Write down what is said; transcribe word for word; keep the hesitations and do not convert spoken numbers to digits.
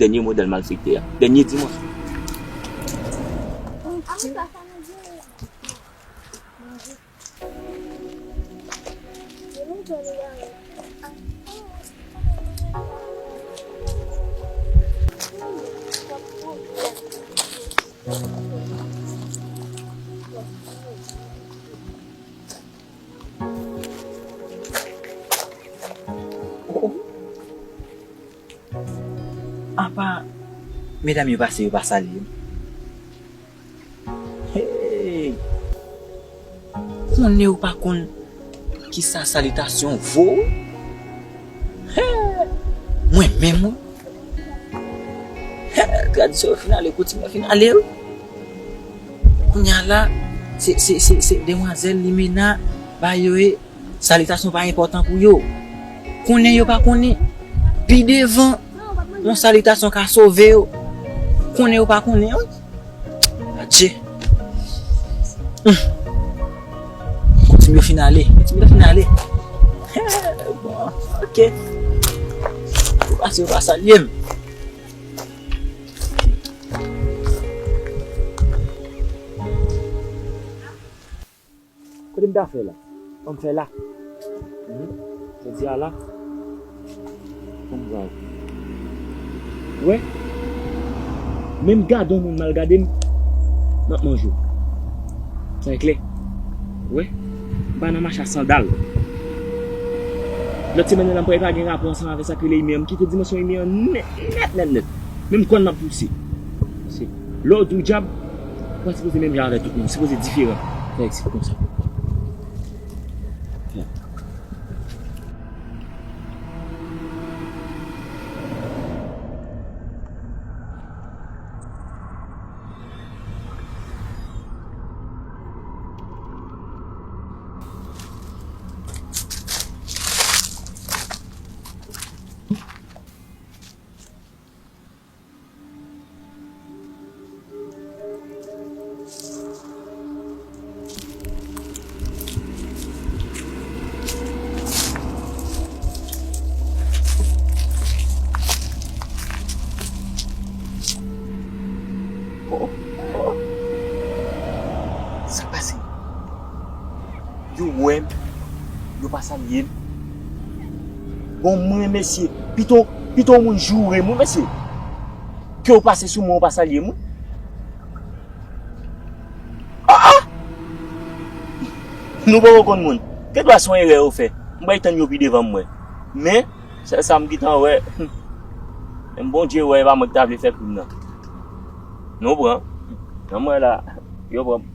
Dènye modèl malfektè a. Dènye dimansyon. Apa medam yo pase, yo pa salye m. Hey! Konnen ou pa konn kisa salitasyon vo wi. Hey! Mwen menm wi. Hey! Tradisyon yo fin ale, koutim yo fin ale wi. Kounye a la, se, se, se, se demwazèl limena ba yo e. Salitasyon pa enpòtan pou yo. Konnen yo pa konnen. Pi devan, yon salitasyon ka sove yo. Konnen yo pa konnen, wi. Adje. Hum. Koutim yo fin ale. Koutim yo fin ale. Bon, ok. Yo pase, yo pa salye m. Kote m ta fè la? An m fè la. Mhm. Jodi a la. Fò m pran. Wè? Menm gade yon moun mal gade m, m ap manje w. Sa e klè. Wè? M pa nan mache a sandal. Lòt semèn nan, m pa gen rapò ansanm avè sa k rele imè an. M kite dimansyon imè an nèt, nèt, nèt, nèt. Menm kòn m ap pouse. Se lè w di w dyab, ou pa sipoze menm jan avè tout moun, ou sipoze diferan. Fè eksit konsa. Oh, oh. Sa k pase? Yo wè m, yo pa salye m. Bon, mwen, mesye, pito, pito yon moun joure m, wi, mesye. Ke w pase sou mwen, w pa salye m, wi. Ah, ah! Nou poko konn moun. Gen dwa se yon erè yo fè. M pral tann yo pi devan m wè. Men, sèl sa m gentan wè. Menm Bondye wè, e pa mwen ki ta vle fè krim nan. Nou pran. Nan mwen la, yo pran.